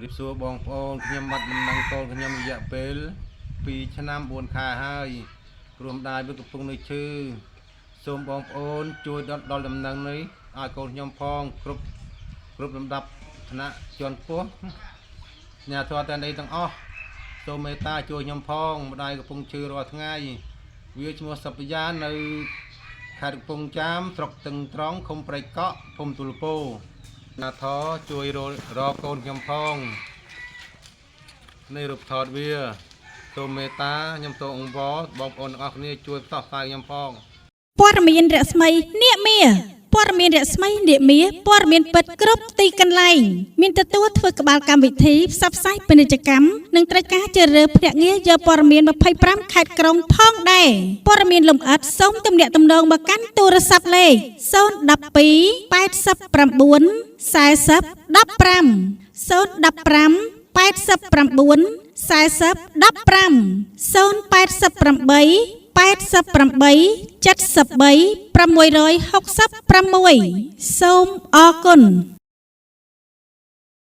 រាបសួរបងប្អូនខ្ញុំបាត់មិនដឹងកូនខ្ញុំរយៈពេល2ឆ្នាំ4ខែហើយព្រោះម្ដាយវាកំពុងនៅឈឺសូមបងប្អូនជួយដល់ដល់ដំណឹងនេះឲ្យកូនខ្ញុំផងគ្រប់គ្រប់លំដាប់ថ្នាក់ជាន់ខ្ពស់ញាធរតែនេះទាំងអស់សូមមេត្តាជួយខ្ញុំផងម្ដាយកំពុងឈឺរាល់ថ្ងៃវាឈ្មោះសពយានៅខេត្តកំពង់ចាមស្រុកទឹងត្រង់ឃុំព្រៃកក់ភូមិទូលពោណាធរជួយរករកកូនខ្ញុំផងនេះរូបថតវាសូមមេត្តាខ្ញុំសូមអង្វរបងប្អូនទាំងអស់គ្នាជួយផ្សព្វផ្សាយខ្ញុំផង ព័ត៌មានរស្មីនាគមាសព័ត៌មានរស្មីនាគមាសព័ត៌មានពិតគ្រប់ទីកន្លែង មានទទួលធ្វើក្បាលកម្មវិធីផ្សព្វផ្សាយពាណិជ្ជកម្មនិងត្រូវការជ្រើសរើសភ្នាក់ងារយកព័ត៌មាន25ខេត្តក្រុងផងដែរព័ត៌មានលម្អិតសូមទំនាក់ទំនងមកកាន់ទូរស័ព្ទលេខ012 89 40 15 015 89 40 15 088 88 73 666សូមអរគុណ។